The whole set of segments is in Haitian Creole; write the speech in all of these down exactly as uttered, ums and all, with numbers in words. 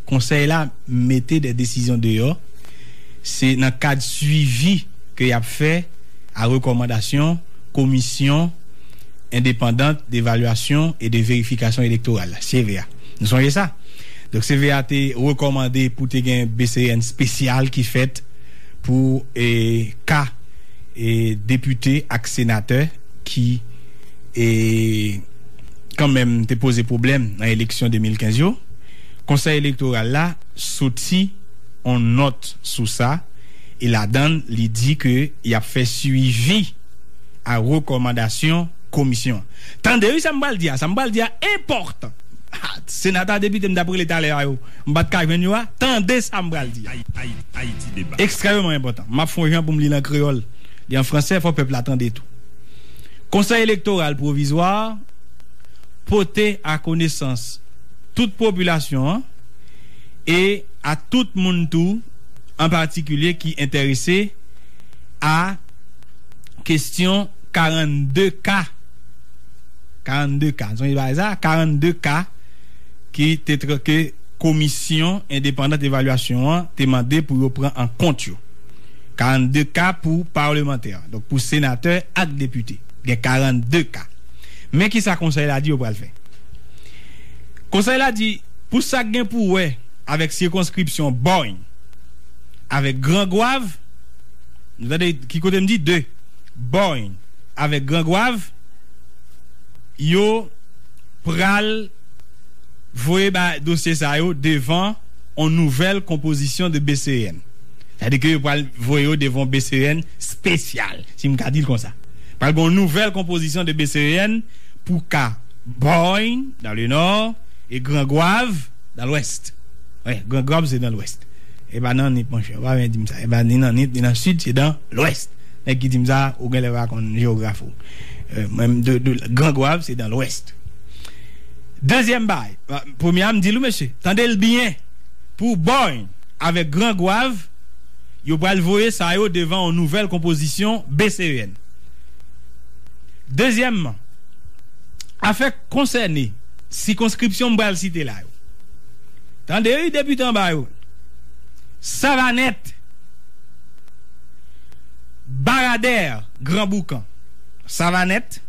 Konsèy la mete de desizyon deyò, se nan kad swivi ke y ap fè a rekòmandasyon Komisyon Endepandant d'Evaluation et de Vérification Électorale la, C V A. Nou sonje sa? Donk, C V A te rekòmande pou te gen B C N espesyal ki fèt pou, e, ka, e, depite ak senatè ki, e, kanmenm te poze pwoblèm nan eleksyon de mil kenz yo. Konsèy Elektoral la soti on nòt sou sa, e ladan l, li di ke y ap fè swivi a rekòmandasyon komisyon. Tande wi sa m pral di a, sa m pral di a enpòtan. Ha, senatè, depite m t ap rele talè a yo, m pa t ka jwenn yo a, tande sa m pral di a. Ekstrèmeman enpòtan. M ap fè yon jan pou m li l an kreyòl, li an fransè, fò pèp la tande tou. Konsèy Elektoral Pwovizwa pote a konesans tout popilasyon an e a tout moun tou, an patikilye ki enterese a kesyon karannde ka, karannde ka, sonje bagay sa, karannde ka ki te tr-, ke Komisyon Endepandant Evalyasyon an te mande pou yo pran an kont yo. Karannde ka pou palmantè, donk pou senatè ak depite. Gen karannde ka. Men kisa konsèy la di yo pral fè. Konsèy la di, pou sa k gen pou wè avèk sikonskripsyon Bòny avèk Gran Gwav, nou tande ki kote m di de, Bòny avèk Gran Gwav, yo pral voye ba dosye sa yo devan on nouvèl konpozisyon de B C N. Sètadi ke yo pral voye yo devan B C N espesyal, si m ka di l konsa. Pral gen on nouvèl konpozisyon de B C N pou ka Bòny, dans le nord, e Gran Gwav, dans l'ouest. Wi, Gran Gwav, se dans l'ouest. E pa nan nip, monchè. Ou pa vin di m sa. E pa ni nan nip, ni nan sid, se dans l'ouest. Nèg ki di m sa, ou genlè pa konn jewograf ou. Euh, mwen, de, de, Gran Gwav, se dans l'ouest. Dezyèm bagay, premye a, m di l wi, mesye, tande l byen. Pou Bòny avèk Gran Gwav, yo pral voye sa yo devan yon nouvèl konpozisyon B C E N. Dezyèmman, afè k konsène sikonskripsyon m pral site la yo. Tande wi, depite anba yo. Savanèt, Baradè, Gran Boukan. Savanèt,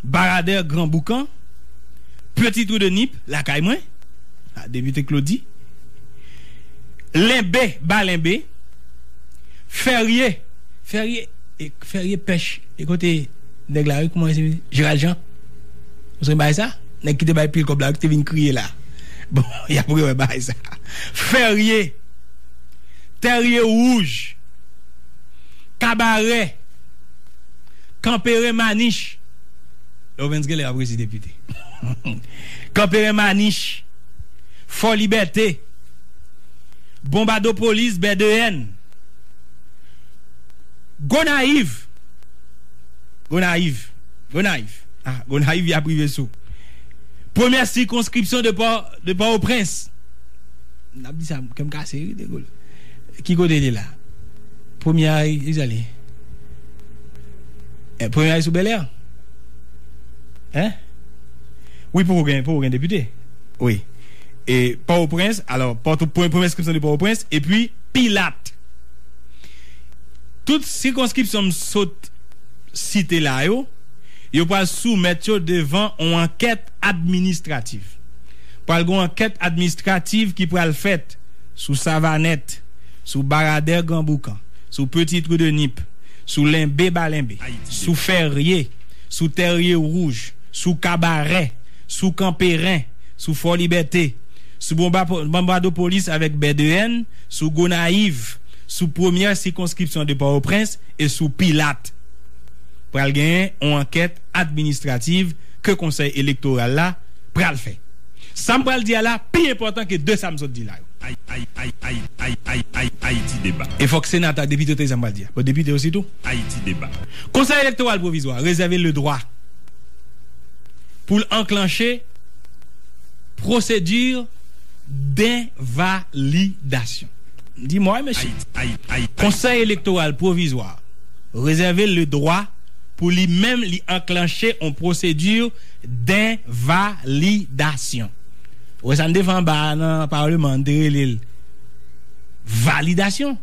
Baradè, Gran Boukan, Petit Trou de Nip, lakay mwen, a, depite Claudy, Lenbe, Balenbe, Fèrye, Fèrye, e, Fèrye Pèch, e kote nèg la, wi, kòman se, Gérald Jean? Ou sonje bagay sa? Nèg ki te bay pil kòb la, ki te vin kriye la. Bon, y ap rewè bagay sa. Fèrye, Tèrye Wouj, Kabarè, Kanperen Manich. Lawrence genlè ap resi depite. Kanperen Manich, Fò Libète, Bonbadopolis, Bèdeyèn, Gonayiv, Gonayiv, Gonayiv. Ah, Gonayiv, y ap rive sou. Premyè sikonskripsyon de Pò, de Pòtoprens. N ap di sa, kè m kase, wi, De Gaulle. Ki kote li la? Premye a, ki sa li? Eh, premye a sou Bèlè? Hein? Wi, poko gen, poko gen depite. Wi. E Pòtoprens, alò, Pòto-, pre-, premye enskripsyon de Pòtoprens, epi Pilat. Tout sikonskripsyon m sot site la yo, yo pral soumèt yo devan yon ankèt administrativ. Pral gen yon ankèt administrativ ki pral fèt sou Savanèt, sou Baradè Gran Boukan, sou Petit Trou de Nip, sou Lenbe Balenbe, sou Fèrye, sou Tèrye Wouj, sou Kabarè, sou Kanperen, sou Fò Libète, sou Bonba-, Bonbadopolis avèk Bèdeyèn, sou Gonayiv, sou premyè sikonskripsyon de Pòtoprens e sou Pilat. Pral genyen yon ankèt administrativ ke Konsèy Elektoral la pral fè. Sa m pral di a la pi enpòtan ke de sa m sot di la yo. Ay, ay, ay, ay, ay, ay, ay, Ayiti deba. E fòk senatè, depite yo te di sa m pral di a. Bon, depite yo sitou. Ayiti deba. Konsèy Elektoral Pwovizwa rezève le dwa pou l anklanche pwosedi denvalidasyon. M di mwen, mesye. Ayiti, Ayiti, Ayiti, Konsèy Elektoral Pwovizwa rezève le dwa pou li menm li anklanche yon pwosedi denvalidasyon. Ou wè sa n te fè anba a nan Paleman an, n te rele l validasyon.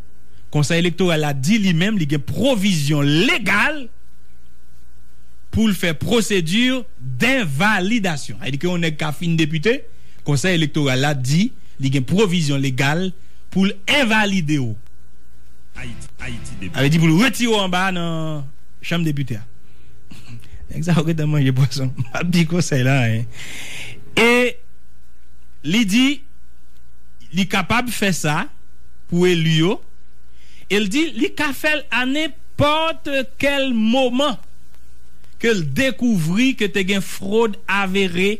Konsèy Elektoral la di li menm li gen pwovizyon legal pou l fè pwosedi denvalidasyon. Sa vle di ke yon nèg ka fin depite, Konsèy Elektoral la di li gen pwovizyon legal pou l envalide w. Ayiti, Ayiti Deba. Sa vle di pou l retire w anba nan Chanm Depite a. Nèg sa yo gentan manje pwason. M ap di konsèy la anyen. E li di li kapab fè sa pou eli yo. E l di li ka fè l a nenpòt kèl moman ke l dekouvri ke te gen fwod avere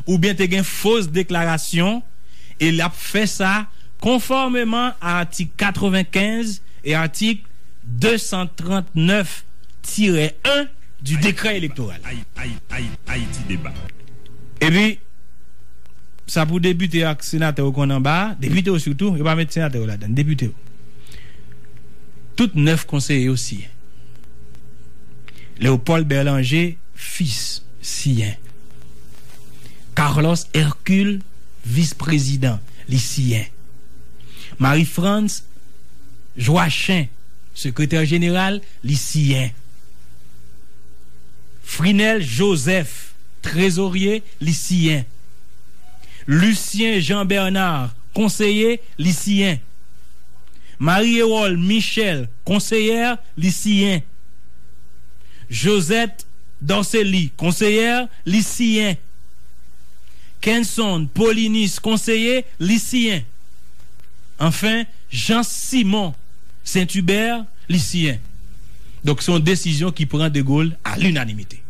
oubyen te gen fos deklarasyon, e l ap fè sa konfòmeman a atik katrevenkenz e atik de san trannèf tirè en di dekrè elektoral. Ayiti Deba. Epi, sa pou depite ak senatè yo konn anba a, depite yo sitou, yo pa met senatè yo ladan, depite yo. Tout nèf konseye yo siyen. Léopold Berlanger, fis, siyen. Carlos Hercule, vis prezidan, li siyen. Marie-France Joachim, sekretè jeneral, li siyen. Frinel Joseph, trezorye, li siyen. Lucien Jean Bernard, konseye, li siyen. Marie Erol Michel, konseyè, li siyen. Josette Dorcely, konseyè, li siyen. Kenson Paulinus, konseye, li siyen. Anfen, Jean Simon Saint-Hubert, li siyen. Donk, se yon desizyon ki pran De Gaulle à l'unanimité.